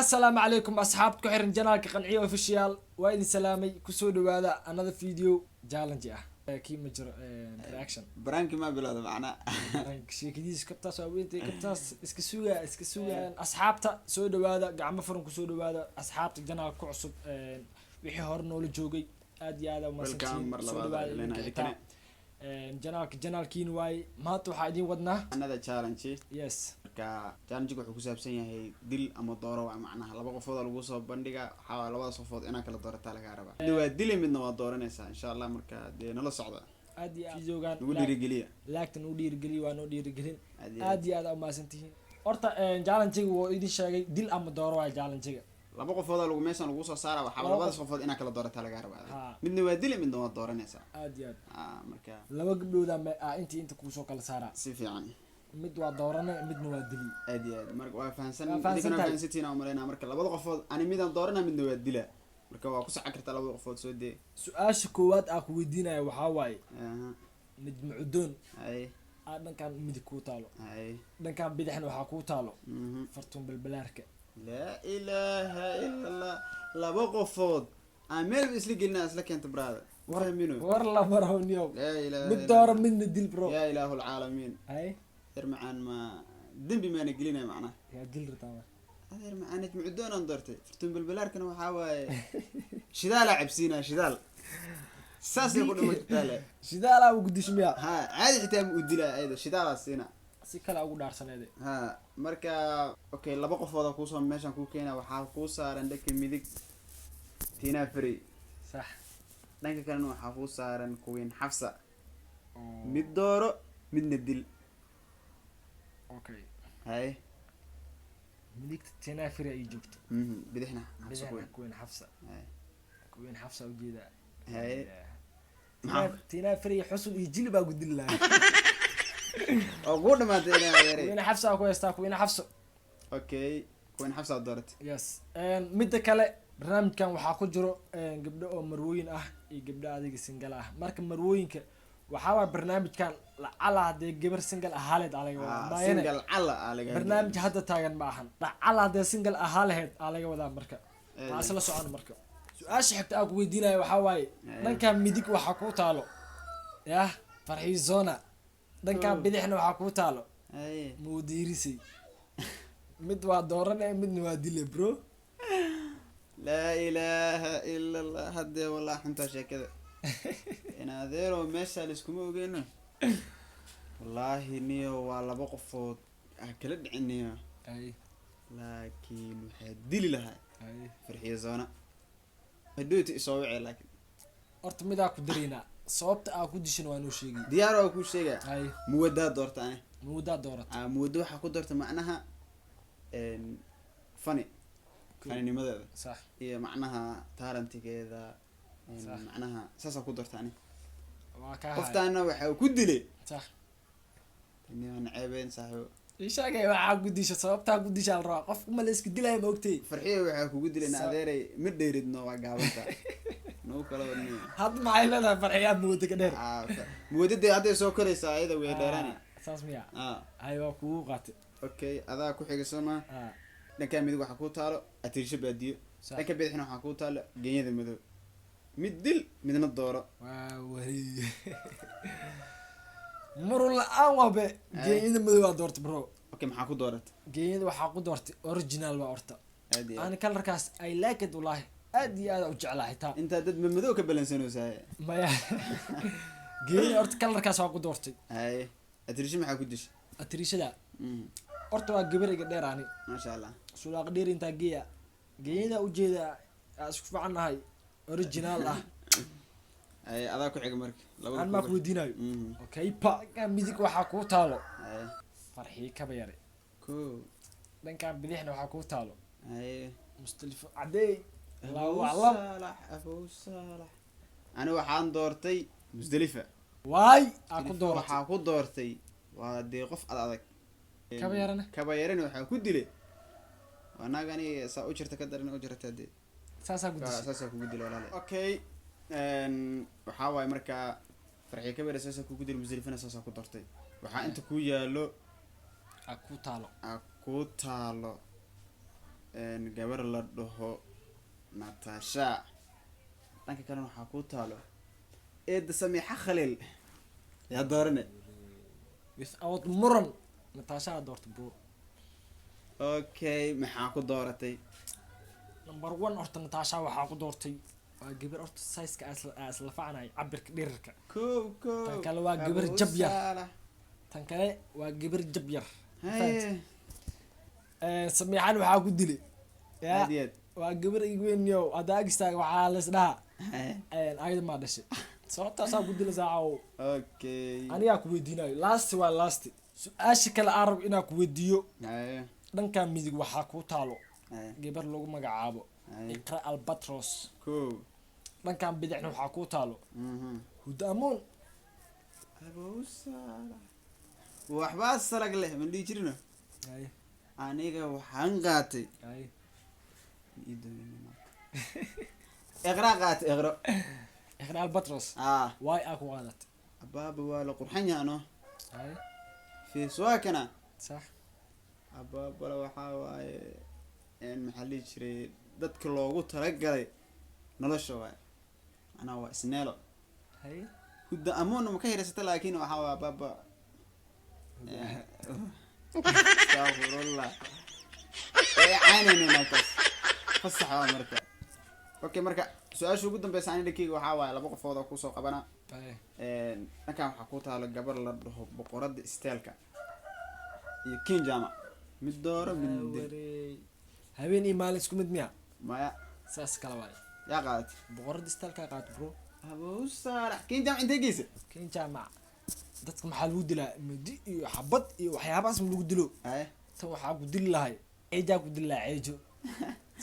Assalaamu calaykum, asxaabta ku xiran channelka Qanciyo Official. Waa idin salaamay. Kusoo dhawaada another video challenge ah. Kii ma jiro reaction. Pranki ma bilowda macnaa. Sheekadiisa kabtaas waa weyntay, kabtaas iska suga, iska suga. Asxaabta, soo dhawaada, gacmo furan kusoo dhawaada. Asxaabta channelka ku cusub, wixii hore noola joogay, aad iyo aad Welcome mar umahadsantihiin. Soo labaad dhawaada lena idinka idinkane. xitaa. Channelka channelkiina waaye. Maanta waxaa idiin wadnaa another challenge. Yes. Marka challenge wuxuu ku saabsan yahay dil ama dooro. Waa macnaha laba qofood oo lagu soo bandhiga. Waxaa waaye labadaas qofood inaa kala doorataa lagaa rabaa. Midna waa dili, midna waa dooranaysaa, insha Allah. Marka dee nala socda. Aad iyo aad videogan nagu dhiirigeliya. Laagtan u dhiirigeliya, waa noo dhiirigelin. Aad iyo Aad iyo aad aa umahadsantihiin. Horta challenge-ga wuu idin sheegay, dil ama dooro waaye challenge-ga. Laba qofood oo lagu meeshan lagu soo saara, waxaa Laba labadaas qof. qofood inaa kala doorataa lagaa rabaa. Ha. Midna waa dili, midna waa dooranaysaa. Aad iyo aad. Ah, marka laba gabdhooda intii inta kuusoo kala saaraa. Si fiican. Mid waa doorane, midna waa dili. Aad iyo aad. Marka waa fahansan. Waa fahansan Idinkana tahay. fahansantihiin aan umaleynaa. Marka labada qofood ani midaan doorana, midna waa dila. Marka waa ku socon kartaa labada qofood, soo dee. Su-aasha koowaad aa ku weydiinaya waxaa waaye, Najma Cudoon Hay. aa dhankan midig kuu taalo, Hay. dhankan bidixna waxaa kuu taalo Fartuun Balbalaarka. Laa ilaaha ila Allah! Laba qofood aan meelba isla gelina isla keenta, brother. Fahmino. War lama rabo, niyow. Laa ilaaha Mid illa dooro, Allah. midna dil, bro. Yaa ilaahu alcaalamiin. Hay. Adeer macaan, ma dembi maana gelinaya macnaha? Yaa dil rataa marka? Adeer macaan, Najma Cudoon aan doortay. Fartuun Balbalaarkana waxaa waaye shidaalaa cabsiinaa, shidaal saasay ku dhima kartaa le. Shidaalaa ugu dishmiya. Ha, caadi xitaa ma u dilaa, ayada shidaalaa siina. Si kale ugu dhaarsaneede. Ha, marka okay, laba qofooda kuusoo meeshaan kuu keena. Waxaa kuu saaran dhanka midig Tina Frey. Sax. Dhanka kalena waxaa kuu saaran Queen Xafsa. Mid dooro, midna dil. Okay. Haye. Midigta Tina Frey ay joogto. Bidixna Xafsa. Bidixna Queen. Queen Xafsa. Haye. Queen Xafsa ujeedaa. Haye. Maxaa? Tina Frey xusul iyo jili baa gudili lahaa. Oo kuu dhamaatay inaa yaray. Queen Xafsa aa ku haystaa, Queen Xafsa. Okay, Queen Xafsa aad dooratay. Yes. Midda kale, barnaamijkan waxaa ku jiro gabdho oo marwooyin ah iyo gabdho adiga single ah. Marka marwooyinka waxaa waay barnaamijkan lacala haddee gabar single ahaaleed aa laga wadaa. Maayane Single cala aa laga. Barnaamij hadda taagan ma ahan. Lacala haddee single ahaa lahayd aa laga wadaa. Marka waa isla socon. Marka su-aasha xigta aan ku weydiinaya waxaa waaye, dhankan midig waxaa kuu taalo yah Farxiizona, dhankan bidixna waxaa kuu taalo Mudiirisay. Mid waa doorane, midna waa dile, bro. Laa ilaaha ila Allah! Haddee wallah xuntaa sheekada in adeero meesha laiskuma ogeyno. Wallaahi niyo, waa laba qofood ah kala dhicin, niyo. Laakiin waxaa dili lahaa Farxiyo Zona. Hadhowta isoo wacee laakiin. Horta midaa ku daraynaa, sababta aa ku dishan waa noo sheegay. Diyaar, waa kuu sheegaa. Muwadaa doorta ani. Muwadaa doorata. Ah, muwado waxaa ku doorta macnaha funny funnynimadeeda iyo macnaha talentigeeda. Macnaha saasaa ku doorta ani. Waa kaa haya. Qoftaana waxaa ku dilay niman ceebeen, saaxiibo. Ii sheegay waxaa ku disha, sababtaa ku disha la rabaa. Qofka ma la iska dilaya, ma ogtay? Farxiyo waxaa kugu dilay na adeeray, ma dheeridno, waa gaabanta nagu kala wadniyo. Hadda maxay leedahay Farxiyaa muwada ka dheer? Ah, muwadada hadday soo koraysaa ayada way dheeraani. Ah, saas miya? Ah. Hay, waa kugu qaatay. Okay, adaa ku xiga, soo ma? Ah. Dhankaa midig waxaa kuu taalo Atirisho Baadiyo. Dhanka bidixna waxaa kuu taalo Genyada Madow. Mid dil, midna dooro. Waa wariye, murun la-aan waabe. Genyada Madow waa doortay, bro. Okay, maxaa ku dooratay? Genyada waxaa ku doortay original baa horta. Aad iyo aad. Ani colorkaas I like it, wallahi, aad iyo aad u jeclaa xitaa. Intaa dad madow ka balansanaysaa. Maya, genyada horta colorkaas waa ku doortay. Haye, Atirisho maxaa ku dishay? Atirishada horta waa gabar iga dheer ani. Maasha Allah. Sulaaq dheer intaa geeya, genyada ujeeda aa isku fiican nahay, original ah. Haye, adaa ku xiga marka labada. Aan maa ku weydiinayo. Okay, pa dhankan midig waxaa kuu taalo Farxiyo Kaba Yare. Ko. Dhankan bidixna waxaa kuu taalo Mustalifo Cadey. Allahu Abu aclam. Saalax, Abu Saalax, ani waxaan doortay Musdalifa. Waay aa ku Musdalifa. dooratay? Waxaa ku doortay waa dee qof ad adag. Kaba Yarana? Kaba Yarana waxaa ku dilay waa naag aniga saa u jirta ka daran u jirta dee. Saasaa ku dishay? Saasaa kugu dilay, walaale. Okay, waxaa waaye markaa Farxiyo Kaba Yare saasaa kugu dilay, Musdalifana saasaa ku doortay. Waxaa inta ku yaalo Aa kuu taalo. Aa ku taalo. Gabar la dhaho Natasha, dhanka kalena waxaa ku taalo Eeda Samiixa Khaliil. Yaa doorane? Without muran, Natasha doorta, bro. Okay, maxaa ku dooratay? Number one, horta Natasha waxaa ku doortay waa gabar horta size-ka aa isla facnahay, cabirka dhirirka. Kow kow. Tan kale waa gabar Abu jab yar. Saalax. Tan kale waa gabar jab yar. Haye. Samiixan waxaa ku dilay ya Aad iyo aad. waa gabar igweyniyo haddaa ag istaaga waxaa la isdhaha Haye. Ayada maa dhashay, sababtaasaa ku dila saacaw. Anigaa ku weydiinayo, last waa last. Su-aasha kale aan rabo inaan ku weydiiyo, dhankan midig waxaa kuu taalo gabar lagu magacaabo Iqra Albatros. Kow. Dhankan bidixna waxaa kuu taalo Huda Amoon. Abu Saalax, waxbaa salag leh ma dhihi jirino. Aniga waxaan qaatay ii doonina maanta. Iqraa qaatay, Iqro. Iqra Albatros? Ah. Waay aa ku qaadatay? Abaaba, waa la qurxan yahay no. Face waa kana. Abaabala, waxaa waaye maxaa la dhihi jiray, dadka loogu talagalay nolosha waaye, macnaha waa isneelo. Hudda Amoonna ma ka hiraysata, laakiin waxaa waa abaaba, astaqfirullah, ee caynayna naagtaas fasax waa marka. Okay, marka su-aasha ugu dambeysa ani dhankeyga waxaa waaye laba qofood oo kusoo qabana. Dhankan waxaa ku taalo gabar la dhaho Boqorada Styleka iyo King Jama. Mid dooro, mid dil. Wareey. Habeen iyo maalin isku mid miya? Maya. Saas kala waaye. Yaa qaadatay? Boqorada styleka qaat, bro. Abu Saalax, King Jama intee geysa? King Jaamac dadka maxaa lagu dilaa? Midi iyo xabad iyo waxyaabahaas ma lagu dilo. Tan waxaa ku dili lahay ceejaa ku dili lahay, ceejo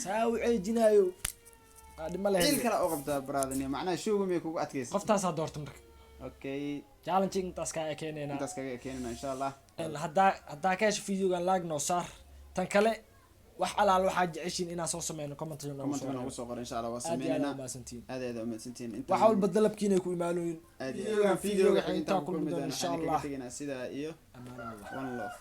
saa u ceejinaayo aa dhima Ciil lahayd. kale oo qabtaa baraadani, macnaha showga miyay kugu adkaysa? Qoftaasaa doorta marka. Challenge intaas kaa ekeenaynaa. Intaas kaga keenana, insha Allah. Haddaa ka hesho videogan, like noo saar. Tan kale, wax alaal waxaa jeceshiin inaan soo sameyno, comment noogu Comment soo noogu soo qor, insha Allah waa Aad iyo aad sameynayna. Umahadsantihiin. Aad aad umahadsantihiin. Wax walba dalabkiina ay ku imaanooyin. Aad iyo Videogan aad videoga intaa intaan ku kulmi kulmi doono, doono, insha waxaan kaga Allah. tegaynaa sidaa iyo Amaano Allah. One love.